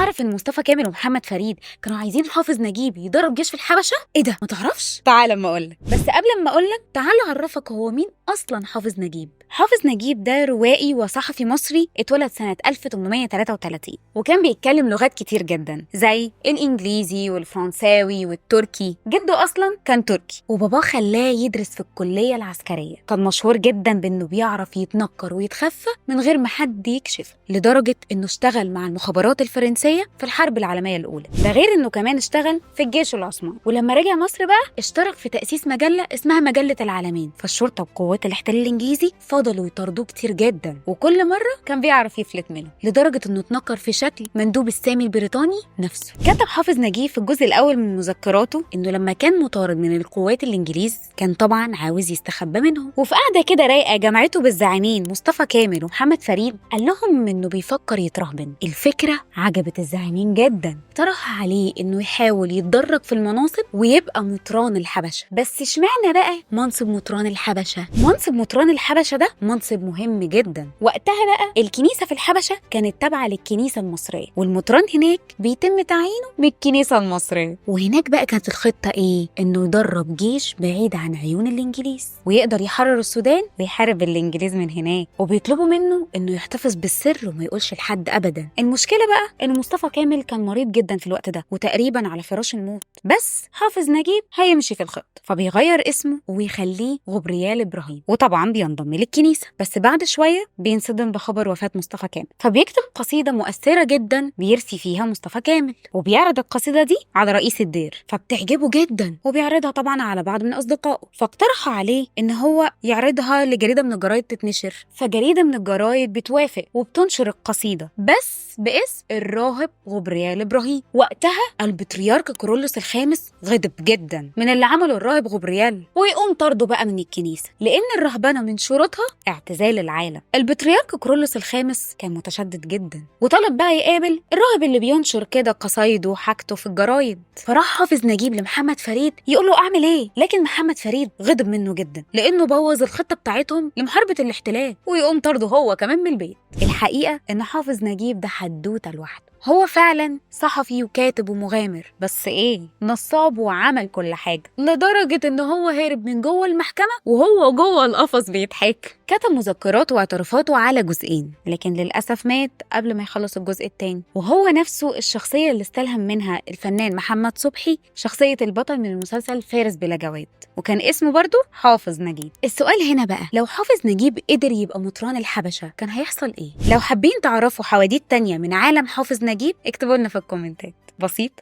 تعرف ان مصطفى كامل ومحمد فريد كانوا عايزين حافظ نجيب يدرب جيش في الحبشة؟ ايه ده، ما تعرفش؟ تعال اما اقولك. بس قبل ما اقولك تعال اعرفك هو مين اصلا حافظ نجيب. حافظ نجيب ده روائي وصحفي مصري، اتولد سنة 1833، وكان بيتكلم لغات كتير جدا زي الانجليزي والفرنساوي والتركي. جده اصلا كان تركي، وباباه خلاه يدرس في الكلية العسكرية. كان مشهور جدا بانه بيعرف يتنكر ويتخفى من غير ما حد يكشف، لدرجة انه اشتغل مع المخابرات الفرنسية في الحرب العالمية الاولى. ده غير انه كمان اشتغل في الجيش العثماني. ولما رجع مصر بقى اشترك في تأسيس مجلة اسمها مجلة العالمين. فالشرطة وقوات الاحتلال الانجليزي فضلوا يطاردوه كتير جدا، وكل مرة كان بيعرف يفلت منه، لدرجة انه اتنكر في شكل مندوب السامي البريطاني نفسه. كتب حافظ نجيب في الجزء الاول من مذكراته انه لما كان مطارد من القوات الانجليز كان طبعا عاوز يستخبى منهم، وفي قعدة كده رايقة جمعته بالزعيمين مصطفى كامل ومحمد فريد قال لهم انه بيفكر يترهبن. الفكرة عجبت الزعيمين جدا، اقترح عليه انه يحاول يتدرج في المناصب ويبقى مطران الحبشة. بس اشمعنى بقى منصب مطران الحبشة؟ منصب مطران الحبشة ده منصب مهم جدا. وقتها بقى الكنيسة في الحبشة كانت تابعه للكنيسة المصرية، والمطران هناك بيتم تعيينه من الكنيسة المصرية. وهناك بقى كانت الخطة ايه؟ انه يدرب جيش بعيد عن عيون الانجليز ويقدر يحرر السودان ويحارب الانجليز من هناك. وبيطلبوا منه انه يحتفظ بالسر وما يقولش لحد ابدا. المشكلة بقى ان مصطفى كامل كان مريض جدا في الوقت ده وتقريبا على فراش الموت، بس حافظ نجيب هيمشي في الخط، فبيغير اسمه ويخليه غبريال ابراهيم، وطبعا بينضم للكنيسة. بس بعد شوية بينصدم بخبر وفاه مصطفى كامل، فبيكتب قصيدة مؤثرة جدا بيرثي فيها مصطفى كامل، وبيعرض القصيدة دي على رئيس الدير فبتعجبه جدا، وبيعرضها طبعا على بعض من اصدقائه. فاقترحوا عليه ان هو يعرضها لجريده من الجرايد تتنشر، فجريده من الجرايد بتوافق وبتنشر القصيدة بس باسم الراهب غبريال ابراهيم. وقتها البطريرك كورولوس الخامس غضب جدا من اللي عمله الراهب غبريال، ويقوم طرده بقى من الكنيسة، لان الرهبنه من شروطها اعتزال العالم. البطريرك كورولوس الخامس كان متشدد جدا، وطلب بقى يقابل الراهب اللي بينشر كده قصايده وحاجته في الجرايد. فراح حافظ نجيب لمحمد فريد يقول له اعمل ايه، لكن محمد فريد غضب منه جدا لانه بوظ الخطة بتاعتهم لمحاربة الاحتلال، ويقوم طرده هو كمان من البيت. الحقيقة ان حافظ نجيب ده حدوتة لوحده، هو فعلا صحفي وكاتب ومغامر، بس ايه، نصاب وعمل كل حاجة، لدرجة ان هو هرب من جوه المحكمة وهو جوه القفص بيضحك. كتب مذكراته واعترافاته على جزئين، لكن للاسف مات قبل ما يخلص الجزء الثاني. وهو نفسه الشخصية اللي استلهم منها الفنان محمد صبحي شخصية البطل من المسلسل فارس بلا جواد، وكان اسمه برضه حافظ نجيب. السؤال هنا بقى، لو حافظ نجيب قدر يبقى مطران الحبشة كان هيحصل ايه؟ لو حابين تعرفوا حواديت تانية من عالم حافظ نجيب اكتبوا لنا في الكومنتات. بسيط.